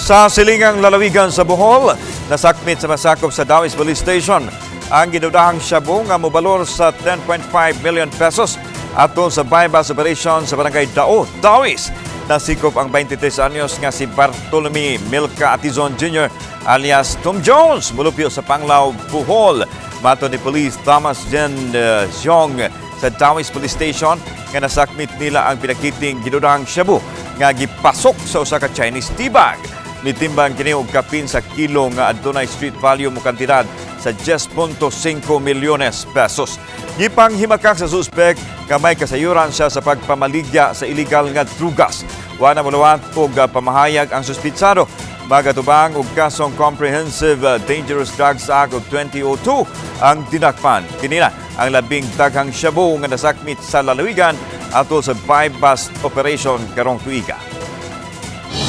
Sa silingang lalawigan sa Bohol, nasakmit sa masakop sa Dauis Police Station ang gidudahang shabu nga mobalor sa 10.5 million pesos atol sa buy-bust operation sa Barangay Dao, Dauis. Nasikop ang 23 anyos nga si Bartolome Milka Atizon Jr. alias Tom Jones, mulupyo sa Panglao, Bohol. Matod ni Police Thomas Jen Xiong sa Dauis Police Station nga nasakmit nila ang pinakiting gidudahang shabu nga gipasok sa usa ka Chinese tea bag. Nitimbang kini og kapin sa kilo nga adunay street value mo kantidad sa 10.5 milyones pesos. Gipanghimakak sa suspek nga may kasayuran siya sa pagpamaligya sa illegal nga drugas. Wa na moluwat og pamahayag ang suspitsado. Magatubang og kasong Comprehensive Dangerous Drugs Act of 2002 ang dinakpan. Kini na ang labing daghang shabu nga nasakmit sa lalawigan atol sa buy-bust operation karong tuiga.